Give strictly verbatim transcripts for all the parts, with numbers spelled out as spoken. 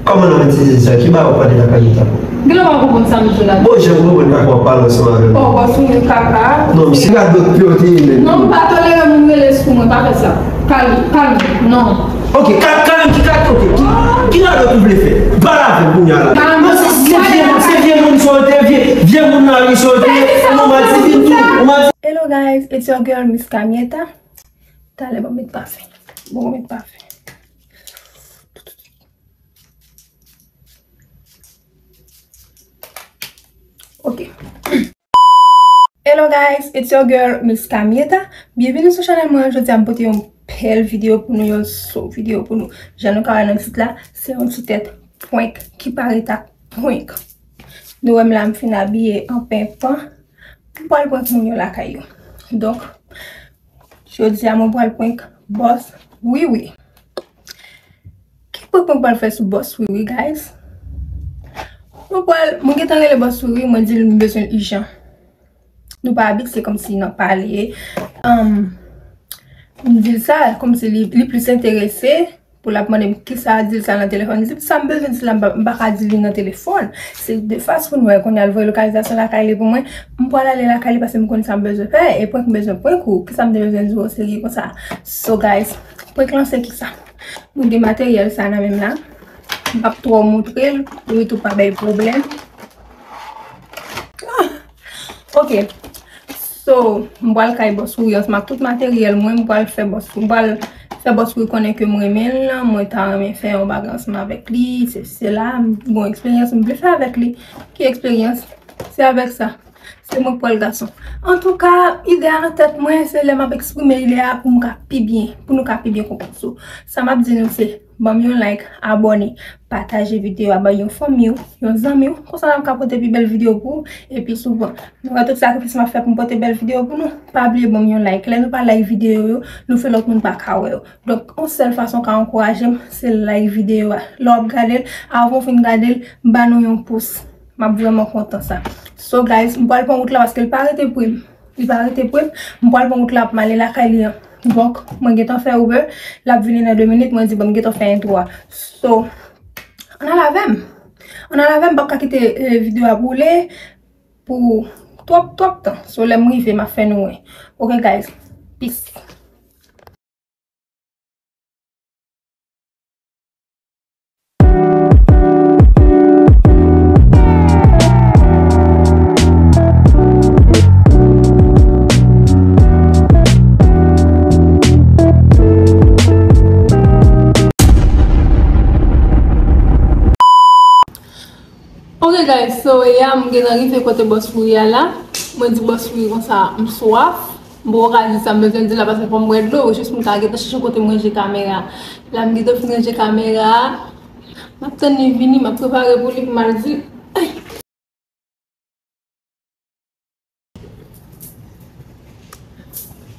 Kòman nan mwen ti di sa? Ki bagay w pale la, Kamita? Gen lè w pa konprann sa m di w la. Bon, jan m konprann kaka w ap pale ansanm avè m. Oh, bòs ou gen kaka. Non, m si gad lòt pye w te ye menm. Non, m pa tolere moun rele sou mwen, pa fè sa. Kalme, kalme, non. Ok, ka-, kalme, ki ka-, ok, ki, ki radòt ou vle fè? Pale avè m kounye a la. Kalme. Non, se, se vye, se vye moun sa w te, vye, vye moun nan ri sa w te, ou mal ti vin tou, ou mal ti. Hello guys, it's your girl Miss Kamieta. Talè ban m met pafen. Bon, ban m met pafen. Ok. Hello guys, it's your girl Miss Kamieta. Byenveni sou chanèl mwen. Jodi a m pote yon bèl videyo pou nou, yon so videyo pou nou. Jan nou ka wè nan tit la, se yon ti tèt prank ki parèt ak prank. Nou wè m la, m fin abiye an penpan. M pral prank moun yo lakay yo. Donk, jodi a mwen pral prank bòs Wiwi. Ki prank mwen pral fè sou bòs Wiwi, guys? Mwen pral, mwen gentan rele bòs Wiwi, mwen di l m bezwen l ijan. Nou pa abitye kòmsi nan pale. Anm, m di l sa, kòmsi li, li plis enterese pou l ap mande m kisa di l sa nan telefòn. Li di m sa m bezwen di l la, m pa, m pa ka di li nan telefòn. Se de fas pou nou wè kounye a l voye lokalizasyon lakay li pou mwen. M pral ale lakay li paske m konn sa m bezwen fè. E prank m bezwen prank ou. Kisa m te bezwen di w serye konsa? So guys, prank lan se kisa? Mwen gen materyèl sa nan men m la. M p ap twò montre l pou li tou pa bay pwoblèm. Ah! Ok. So, m pral kay bòs Wiwi ansanm ak tout materyèl mwen. M pral fè bòs, m pral fè bòs Wiwi konnen ke m renmen l. Mwen ta renmen fè yon bagay ansanm avèk li. Se, se la, m gen yon eksperyans m vle fè avèk li. Ki eksperyans? Se avèk sa. Se mwen k pral gason. Antouka, ide a nan tèt mwen, se lè m ap eksprime ide a pou m ka pi byen, pou nou ka pi byen konprann. So, sa m ap di nou se, ban m yon like, abòne, pataje videyo a, bay yon fanmi w, yon zanmi w. Konsa n ap ka pote pi bèl videyo pou ou, e pi souvan. Nou wè tout sakrifis m ap fè pou m pote bèl videyo pou nou. Pa bliye ban m yon like. Lè nou pa like videyo yo, nou fè lòt moun pa ka wè yo. Donk, yon sèl fason w ka ankouraje m, se like videyo a. Lè w ap gade l, avan w fin gade l, ba nou yon pous. M ap vrèman kontan sa. So, guys, m pral pran wout la paske l pa rete pre m. Li pa rete pre m. M pral pran wout la pou m ale lakay li an. Donk, mwen gentan fè Uber. L ap vini nan de minit. Mwen di, bon, m gentan fè entwo a. So, ann al avè m. Ann al avè m, m p ap ka kite, eh, videyo a boule pou twòp, twòp tan. So, lè m rive, m ap fè nou wè. Ok, guys. Peace. Ok guys, so yeah, m gentan rive kote bòs Wiwi a la. Mwen di bòs Wiwi konsa m swaf. M poko ka di sa m bezwen di la paske fò m bwè dlo, jis m ka gentan chèche kote m ranje kamera. La m gentan fin ranje kamera a. M ap tann li vini, m ap prepare pou li pou m al di l. Ay!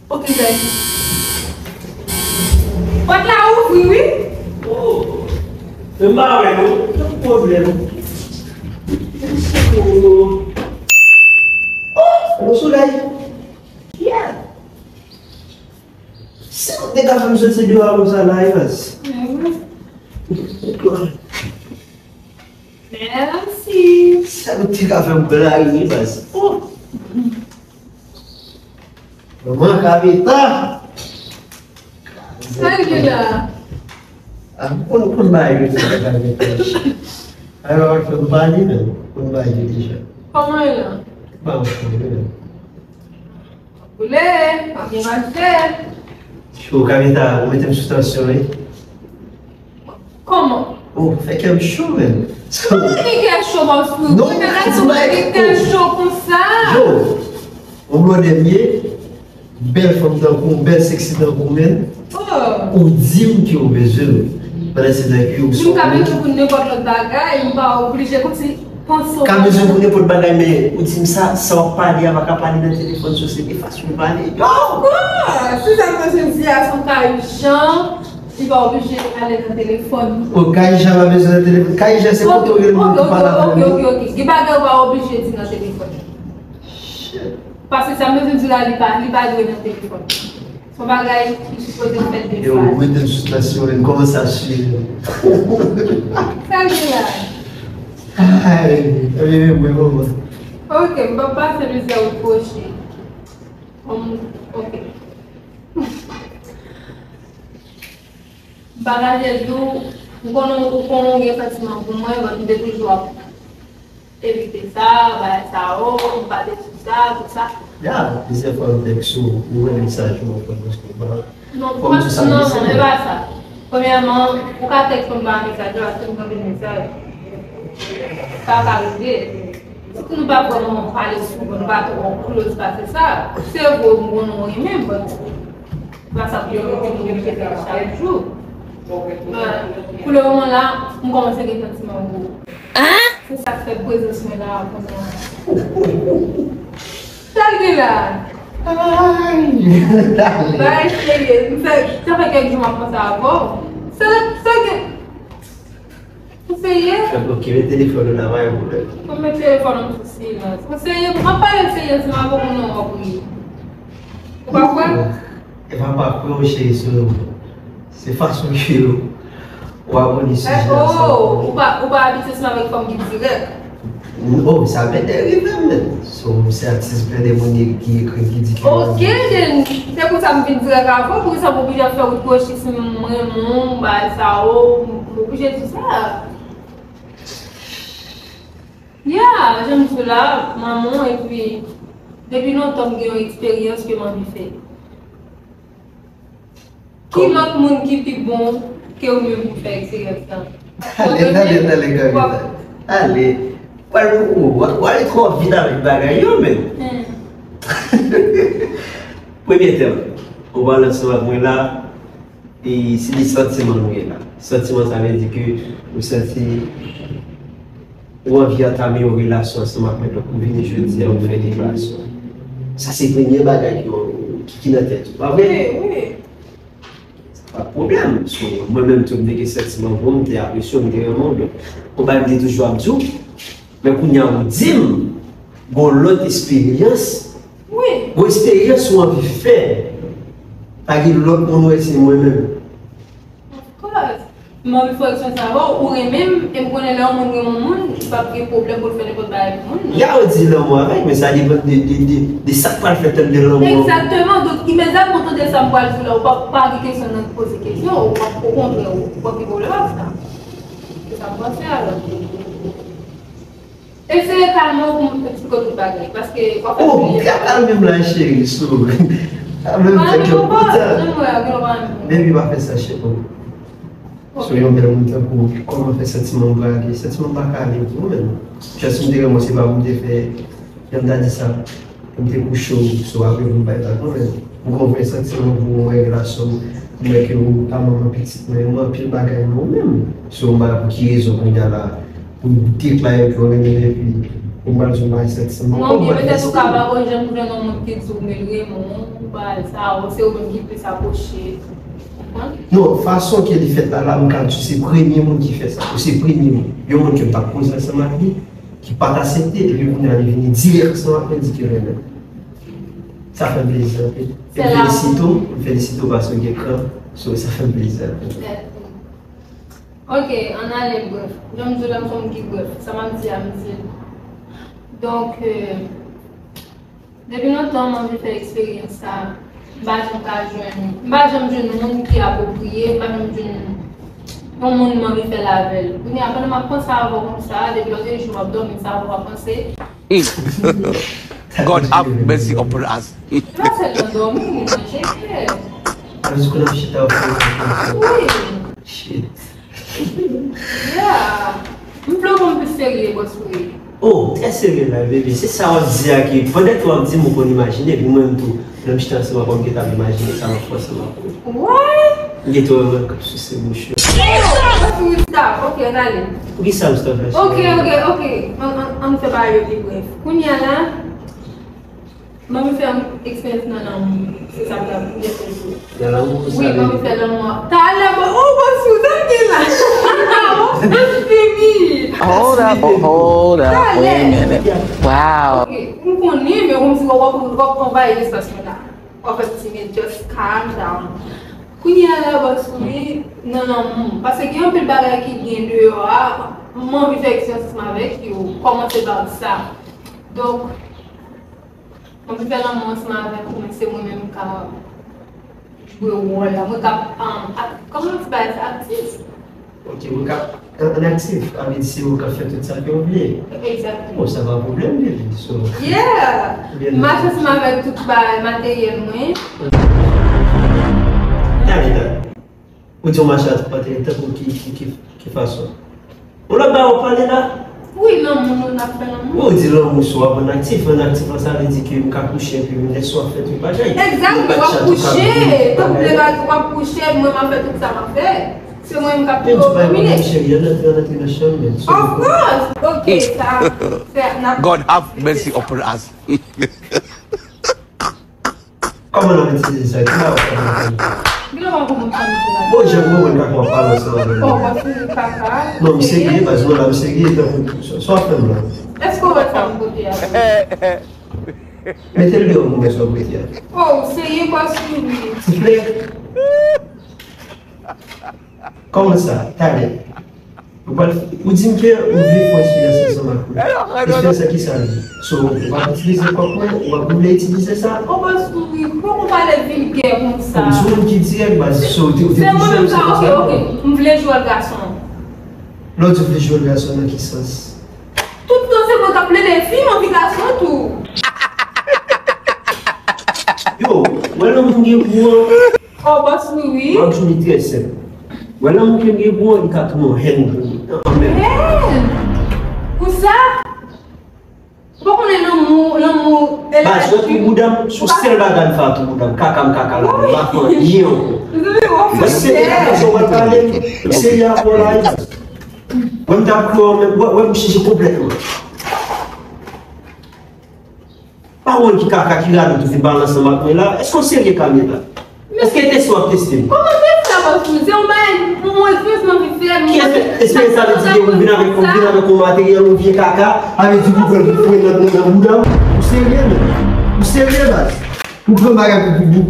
Ok, guys. Pòt la ouvri, wi. Oh. Men m pa wè non. Yon pwoblèm. Oh, bon solèy. Yeah. Si nou te ka fè m soti deyò a konsa la, wi, baz. Mèsi. Sa nou te ka fè m blayi, wi, baz. Oh. Manman Kavita. Sa l gen la? Ah, konn, konn bagay yo, sa Kavita. Ay, wè, fè m pale, men. Konn bagay yo deja. Kòman e la? Ba, w konnen, men. Boule, pa gen mache. Cho, Kavita, ou mete m sou tansyon, wi. Kòman? Oh, fè kè m cho, men. Kòman gen kè cho, bòs Wiwi? Non, mwen ta di ou gen kè cho konsa. Yo, yon blòdè m ye, bèl fanm tankou w, bèl seksi tankou w, men. Oh. Ou di m ke w bezwen m. Pandan se tan ke w... Moun ka bezwen pou nenpòt lòt bagay, m pa oblije kòmsi panse w. Ka bezwen pou nenpòt bagay, men ou di m sa, sa w ap pale a pa ka pale nan telefòn, so se de fason w pale. Yo! Pokwa? Si sa m bezwen di a se yon ka ijan, li pa oblije ale nan telefòn. O, ka ijan pa bezwen nan telefòn. Ka ijan se kote w rele moun pou pale avè l. Ok, ok, ok, ok. Gen bagay ou pa oblije di nan telefòn. Shit. Paske sa m bezwen di la, li pa, li pa dwe nan telefòn. Se yon bagay ki sipoze fèt de faz. Yo, ou mete m sou tansyon, men kòman sa swiv? Sa gen la? Ay, ebyen, mwen, mwen, mwen. Ok, m p ap pase mizè ou kwochi. Kòm, ok. M pa kache di w, m konnen ou konnen w gen santiman pou mwen, but m te toujou ap evite sa, bagay sa, o, m pa te di sa, tout sa. Ya, plizyè fwa m tèks ou, ou wè mesaj mwen fè paske w pa. Non, kòm di sa, non, non, e pa sa. Premyèman, ou ka tèks mwen pa mesaj la, paske m kenbe mesaj. Sa ka rive. Sitou nou pa vrèman pale souvan, nou pa twò close pase sa. Se vre, m konnen w renmen m, but se pa sa pou yo mete nou rete la chak jou. But pou le moman la, m kòmanse gen santiman pou ou. Se sa k fè prezans mwen la a kounye a. Sa l gen la? Ay, dale. Bagay serye. M fè, sa fè kèk jou m ap panse avè w. Sa, sa gen. Ou serye? Ok, met telefòn ou la, pa gen pwoblèm. Ou met telefòn ou sou silans. Ou serye? M ap pale serye, si m ap pran non w ap ri. Ou pa kwè? E pa pa kwè w, cheri, se, se fason ke w abòde sijè a, sa. Oh, ou pa, ou pa abitye sou avèk fanm ki dirèk. Oh, sa byen rive m, men. So, se atis, gen de moun ki ekri, ki di ke... Ok, then, se pou sa m vin dirèk avè w, poukisa m oblije ap fè ou kwochi si m renmen w, bagay sa, o, m oblije di sa? Ya, jan m di w la, manman, epi depi lontan m gen yon eksperyans ke m anvi fè. Ki lòt moun ki pi bon ke ou menm pou fè eksperyans lan? Ale, ale, ale, Gavita. Ale. W ale, w ale twò vit avèk bagay yo, men. Premye tèm, ou pale ansanm ak mwen la, e se de santiman nou ye la. Santiman, sa vle di ke ou santi ou anvi antame yon relasyon ansanm ak mwen, donk ou vini jodi a, ou fè deklarasyon. Sa se premye bagay ki, ki, ki nan tèt ou, pa vre? Wi, wi. Sa pa t pwoblèm. So, mwen menm tou, m te gen santiman pou ou, m te apresye w, m te renmen w, donk, yon bagay m te toujou ap di w, men kounye a ou di m, gon lòt eksperyans, wi, gon eksperyans ou anvi fè, pa gen lòt moun ou wè se mwen menm. Of course. M anvi fè eksperyans avè w, ou renmen m, e m konnen lè yon moun renmen yon moun, li p ap gen pwoblèm pou l fè nenpòt bagay pou moun nan. Ya, ou di lanmou avèk, men sa depann de, de, de, de sa k pral fèt ant de lanmou an. Egzakteman. Donk, imedyatman w tande sa m pral di w la, ou p ap, pa gen kesyon nan poze kesyon, ou p ap, okontrè, ou p ap gen pwoblèm ak sa. Se sa m panse, alò. Eseye kalme w pou m eksplike w tout bagay, paske w ap fè m kriye. Oh, byen kalme m la, cheri, so. Kalme m, fè kè m kontan. Baby, pa fè sa, cheri. So, yon bèl moun tankou ou, kòman fè santiman w brake? Santiman m pa ka ale pou ou menm. Just m te renmen w, se pa pou m te fè, jan m ta di sa, pou m te kouche w, so apre pou m bay vag non, men m gon vrè santiman pou ou, mwen relasyon m, m wè ke ou pa manman pitit mwen, m anpil bagay nan ou menm. So, m pa wè pou ki rezon kounye a la, pou m deklare ke w renmen m, epi pou m pral di w m pa gen santiman. Non, byen, petèt ou ka pa janm jwenn yon moun ki di w men l renmen w, bagay sa, ou se ou menm ki plis apwoche. Konprann? Non, fason ke li fèt la, la, m ka di w se premye moun ki fè sa. Ou se premye moun. Yon moun ke m t ap koze ansanm ak li, ki pa t aksepte, epi kounye a li vini dirèk ansanm ak mwen, di ke l renmen m. Sa fè m plezi anpil. E m felisite w, m felisite w paske w gen kran. So, sa fè m plezi anpil. Ok, ann ale brèf. Jan m di w la, m se yon moun ki brèf. Sa m ap di a, m di l. Donk, euh, depi lontan, m anvi fè eksperyans sa a. M pa janm ka jwenn, m pa janm jwenn moun ki apwopriye, m pa janm jwenn yon moun m anvi fè l avè l. Kounye a, pandan m ap panse avè w konsa, depi lòt jou m ap dòmi, m sa avè w ap panse. God have mercy upon us. Se pa sèlman dòmi, manje, frè. Alò, se kou n ap chita, w ap fè yon... Wi. Shit. Yeah. M vle w pran m pi serye, bòs, wi. Oh, trè serye la, baby. Se sa w ap di a ki, pandan ke w ap di m, ou konn imajine, epi mwen menm tou, lè m chita ansanm avè w, m gentan ap imajine sa m ap fè ansanm avè w. What? M gentan wè w k ap souse bouch ou. Oh, bòs, wi, stop. Ok, ann ale. Poukisa m stop la, cheri? Ok, ok, ok. Ann, ann, ann fè bagay yo pi brèf. Kounye a la, m anvi fè yon eksperyans nan lanmou. Se sa m ta vle fè tou. Nan lanmou, wi, sa m anvi fè lanmou. Talè, bon, oh, bon, sou sa m gen la. Oh, baby. Hold up, oh, hold up, wait a minute. Wow. Ok, m konnen, men kòmsi w ap, w ap anvayi espas mwen la. W ap fè m timid, just calm down. Kounye a la, bòs, wi, nan lanmou. Paske gen anpil bagay ki gen deyò a, m anvi fè eksperyans ansanm avèk yo, kòmanse pa sa. Donk, m anvi fè lanmou ansanm avèk ou, men se mwen menm k ap jwe wòl la. Mwen k ap, um, ak-, kòman yo di bagay sa, aktif? Ok, mwen k ap an, an aktif, sa vle di se ou k ap fè tout sa ke w vle. Exactly. Bon, sa pa pwoblèm, baby. So, yeah. M mache ansanm avèk tout bagay materyèl mwen. Tande, tande. Ou di w mache a tout pati, tankou ki, ki, ki, ki fason? Ou lòt bagay w pale la? Wi, lanmou, nou n ap fè lanmou. Ou di lanmou, si w ap an aktif, an aktif la, sa vle di ke m ka kouche epi m lè swa fè tout bagay. Exactly, w ap kouche, tankou w ap kouche, mwen m ap fè tout sa m ap fè. Se mwen menm k ap domine. Men m di bagay pa domine, cheri, ann antre, ann antre nan chanm, men. Of course! Ok, sa, se n ap God have mercy upon us. Kòman n ap itilize sa? Ki bagay w ap fè? Gen lè w pa konprann sa m di la. Bon, jan m konprann kaka w ap pale ansanm avè m. Oh, w ap fini kaka. Non, m serye, baz, non, la, m serye, tankou, sa, sa w ap fè m la? Èske w wè sa m pote a? Mete l deyò pou m wè sa w ap mete a. Oh, w serye, baz, wi. Souple. Kòman sa? Talè. Ou pral, ou di m ke ou vle fè eksperyans ansanm ak mwen. Eksperyans sa ki sa l ye? So, w ap itilize kòk mwen, w ap vle itilize sa? Ou pa souri, poko pale vilgè konsa. Ou se yon moun ki dirèk, baz, so, ou te, ou te vle jwe sa, ok, ok. M vle jwe wòl gason. Lè w di w vle jwe wòl gason, nan ki sans? Tout tan se mwen k ap plede fi, m anvi gason tou. Yo, mwen nan moun gen pou an. Oh, bòs Wiwi. M ap di w li trè senp. Wè lanmou ke m gen pou ou, li ka tounen yon hèn pou ou. An menm. Hèn? Pou sa? Ou pa konnen lanmou, lanmou elaji. Baz, wè tou bouda m, sou sèl bagay m fè a tou bouda m, kaka m kaka la, m pa fè anyen ankò. Mwen se kaka sa w pral pale m, m serye avè w la, wi. Wè m t ap kri w, wè, wè m chanje konplètman. Pawòl ki kaka, ki radòt ou vin pale ansanm ak mwen la, èske w serye Carmela? Èske teste w ap teste m? Kòman teste sa, bòs Wiwi? Se yon bagay, yon eksperyans m anvi fè, m... Ki eksperyans sa vle di ke ou vin avèk, ou vin avèk yon materyèl, yon vye kaka, sa vle di pou pran pou fouye nan, nan, nan bouda m? Ou serye, menm? Ou serye, baz? Ou pran bagay pou, pou, pou...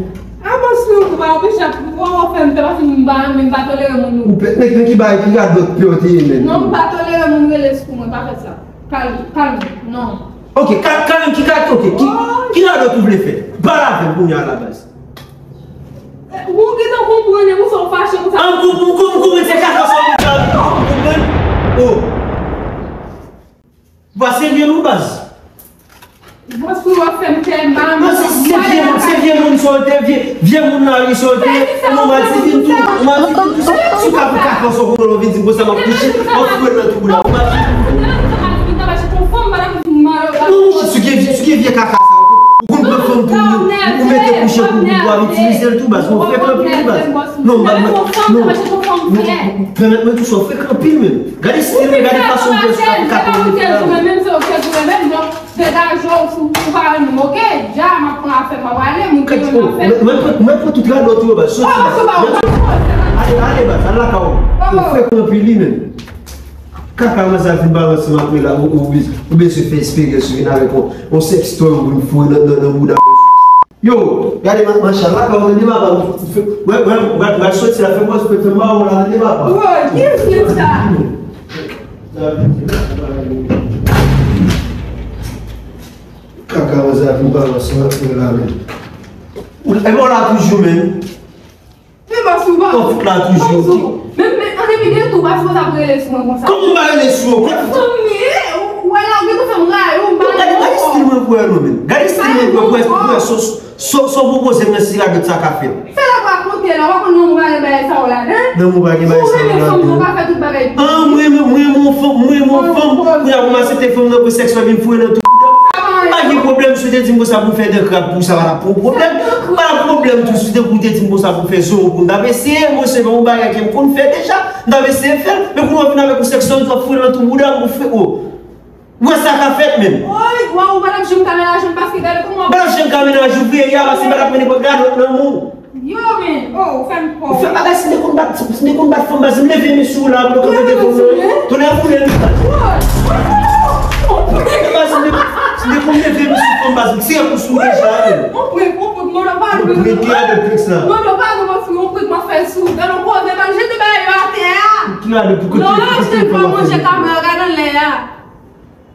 Ah, bòs Wiwi, ou pa oblije ap, ou pa wè w fè m pè, paske m pa, m pa tolere moun. Ou pè, men, men ki bagay, ki radòt pè w te ye, menm? Non, m pa tolere moun rele sou mwen, pa fè sa. Kalme, kalme, non. Ok, ka, ka, ki ka, ok, ki, ki radòt ou vle fè? Pale avè m kounye a la, baz. Eh, ou gentan konprann, e pou sa w fache konsa. An, m konprann, m konprann, se kaka sa w vin fè a, m konprann. Oh. Ou pa serye non, baz. Bòs Wiwi, w ap fè m fè mal. Non, se, se vye moun, se vye moun sa w te, vye, vye moun lari sa w te, ou madiven tou, ou madiven tou, si w ka pou kaka sa w konn vin di m konsa, m ap touche, m ap foure nan tou bouda, ou madiven. Non, si gen vye, si gen vye kaka sa, ou konn pran fanm tou, ou mete kouche pou, pou, pou ap itilize l tou, baz, ou frekan anpil, baz. Non, m pa, non, non, pèmèt mwen touche, ou frekan anpil, menm. Gade stil mwen, gade fason mwen pran sou kaka pou mete la. Degaje w, si w pa renmen m, ok? Dja, m ap pran afè m, m ap ale, moun ki renmen afè. Mwen, mwen, mwen pran tout radòt ou yo, baz. Soti, baz. Ale, ale, baz, al lakay ou. Ou frekan anpil, wi, menm. Kaka, mwen sa vin balanse m ap la, ou, ou, ou bezwen fè eksperyans, ou vin avèk yon, yon sextoy, ou vin foure nan, nan, nan bouda. Yo, gade ma-, machann la, kòman li papa, ou fè, wè, wè, wè, wè, soti la, fè m, fè, fè m ba ou la, li papa. Woy, ki fi sa? Kaka, wè, sa pou pa wè, sa, wè, la, men. E bon, la toujou, men. Men bòs ou pa. Ou fout la toujou. Men, men, an depi de tou, bòs ou ap rele sou mwen konsa. Kòman m pa rele sou ou? Fanmi, ou wè la, ou gentan fè m rayi w, m pa renmen w ankò. Gade, gade stil mwen pou wè non, men. Gade stil mwen pou wè, pou wè, so, so, so pwopoze m nan si radòt sa ka fèt. Fè la pa kote la, ou pa konn lanmou pa gen bagay sa yo ladan. Lanmou pa gen bagay sa yo ladan. Si w renmen fanm, ou pa fè tout bagay pou li. An, mwen, mwen, mwen, mwen, fanm, mwen, mwen, fanm, pou y ap aksepte fanm nan pou sèks la vin foure nan tou bouda. Pa gen pwoblèm, si w te di m konsa pou m fè dan krab pou sa, pa t ap pran pwoblèm. Pa t ap pwoblèm tou, si w te, pou w te di m konsa pou m fè zo pou m t ap eseye, mwen se yon bagay ke m konn fè deja, m t ap eseye fè l, men kounye a w vin avèk yon sèks la, w ap foure nan tou bouda m pou fè, o. Ou wè sa ka fèt menm. Oy, waw, ou pa t ap janm ka melaje m paske gade kòman w ap... M pa t ap janm ka melaje w vre, ya, paske m pa t ap mennen pòt la, lòt lanmou. Yo, men, oh, ou fè m pè. Ou fè bagay, si m te konn bat, si m te konn bat fanm, baz, m leve men sou ou la, m te konn mete fanm nan. Tonnè boule li, baz. Baz, si m te, si m te konn leve men sou fanm, baz, m tire kou sou ou deja, men. On prank, on prank, mwen pa... On prank, ki a de prank sa? Mwen pa, mwen pa, on prank, mwen Achte l pa manje kamera, gade anlè a.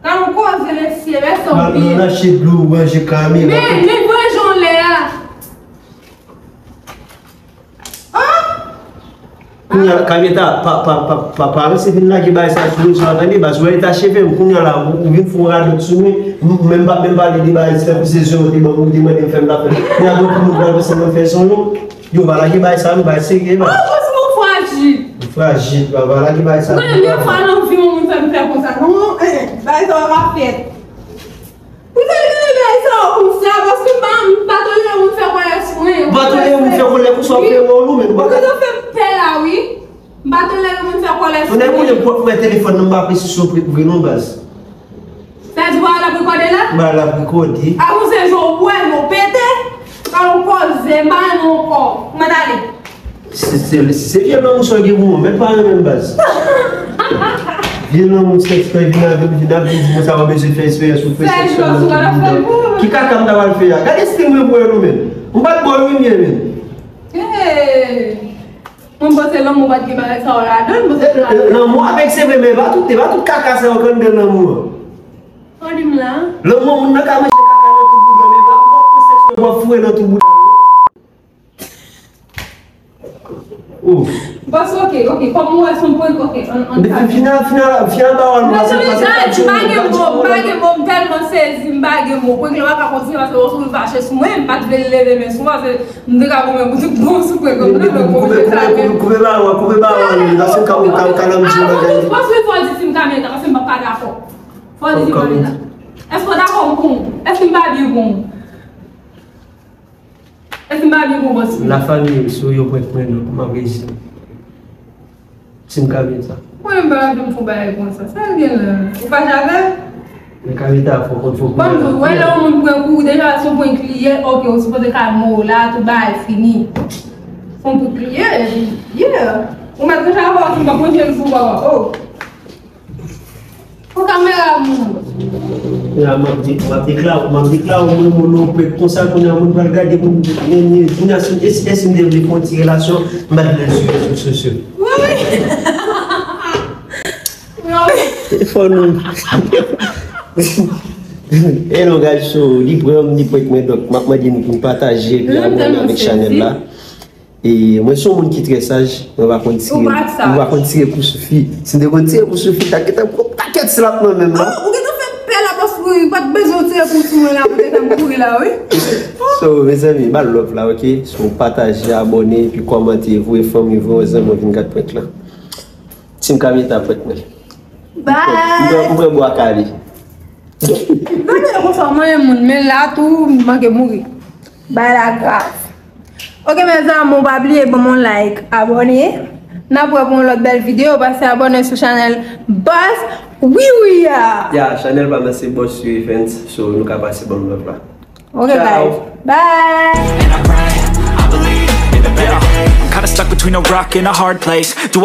Gade yon koze mesye, mesye. Mwen achte dlo, manje kamera. Men, men vre jan anlè a. Kounye a, Kamyeta, pa, pa, pa, pa, pa ranse vin lage bagay sa sou rezo a, tande, baz, ou eta cheve m, kounye a la, ou, ou vin fè yon radòt sou mwen, m, menm pa, menm pale de bagay, se pou se zon te ban m, ou te mande m fè m ta fè. Kounye a, bon, pou moun pral panse mwen fè zon, non. Yo, pa lage bagay sa, non, bagay serye, baz. Oh, ou se moun frajil. Frajil, pa, pa lage bagay sa. Ou konnen, de fwa nan vi, yon moun fè m fè konsa, non, eh, eh, bagay sa pa fèt. Poutèt gen bagay sa yo konsa, paske m pa, m pa tolere moun fè kòlè sou mwen. Ou pa tolere moun fè kòlè konsa, ou fè wòl ou, men ou pa ka. Ou gentan fè m pè la, wi. M pa tolere moun fè kòlè sou mwen. Ou nèk konnen pwòp mwen telefòn nan, m pa presi sou pri, pri non, baz. Sa di w pa al ap rekòde la? M pa al ap rekòde. A konsa, jan w bwè, jan w pete, pa yon koze, m pa renmen ankò. Mwen ale. Se, se, se vye lanmou sa w gen pou mwen, men pa renmen m, baz. Vye lanmou sèks, fè vin avè m, vin ap vin di mwen sa w bezwen fè eksperyans pou fè sèks. Ki kaka m ta pral fè a? Gade stil mwen pou wè nou, men. M pa t bò l wi, men. Hey! Mwen panse lanmou pa t gen bagay sa yo ladan l, mwen panse se ladan l. Lanmou avèk se vre, men e pa tout, e pa tout kaka sa yo k anndan lanmou an. An di m la. Lanmou an, moun nan ka manje kaka nan tou bouda, men e pa pou w ap fè sèks nan w ap foure nan tou bouda. Oh. Bòs, ok, ok, kòm ou wè se yon prank, ok, an, an. Fina, fina, fina ba w al. Non, non, non, m pa gen mo, m pa gen mo, m tèlman sezi, m pa gen mo. Prank la pa ka kontinye paske w sou fache sou mwen, m pa t vle leve men sou mwen, se M te ka goumen pou tout bon sou pwen kòm nan, donk, bon, se sa menm. Koupe, koupe, koupe, koupe bawon, koupe bawon, paske ka, ka, ka nan di bagay. Paske fò di si m ka mete, paske m pa dakò. Fò di si m ka mete. Èske w dakò m pou ou? Èske m pa byen pou ou? Èske m pa byen pou ou, bòs? Lafanmi, si w yo prank mwen, non, m ap rejte. Si m ka byen sa. Mwen menm pa vle m fè yon bagay konsa. Sa l gen la? Ou fache avè l? Men Kamyeta, fò konn fò. Ban m di w, wè lè yon moun prank ou, deja se yon prank li ye, ok, ou sipoze ka mò la, tout bagay fini. Se yon prank li ye, yeah. Ou mèt deja wè, ou pa pran jèl pou papa. Oh. Pou kamera moun. Ya, m ap di, m ap deklare, m ap deklare mwen moun non prank konsa, kounye a moun pral gade moun, men, men, kounye a si, e si, e si m te vle fè yon ti relasyon, m pa t vle l sou rezo sosyo. Wi, wi. Fò nou. Hello guys, so li prank, li prank mwen, donk m ap mande nou pou nou pataje epi abòne avèk chanèl la. E mwen se yon moun ki trè saj, mwen pa konn tire, mwen pa konn tire kou sou fi. Si m te konn tire kou sou fi, ta gentan pran pakèt slap nan men m la. Oh, ou gentan fè m pè la paske ou pa t bezwen tire kou sou mwen la pou te fè m kouri la, wi. So, mezanmi, ba l love la, ok? So, pataje, abòne, epi kòmante, voye fanmi, voye zanmi vin gad prank la. Team Kamyeta prank mwen. Bye. M pran, m pran bwa kale. Gade konsa, mwen yon moun, men la tou, m manke mouri. Bay la gras. Ok, mes amours, pa bliye ban m yon like, abòne. N ap wè pou yon lòt bèl videyo, pase abòne sou chanèl Boss Wiwi a. Ya, chanèl pa m nan se Boss Wiwi Events, so nou ka pase ban m love la. Ok, guys. Bye. And I pray, I believe in the better day. I'm kinda stuck between a rock and a hard place. Do I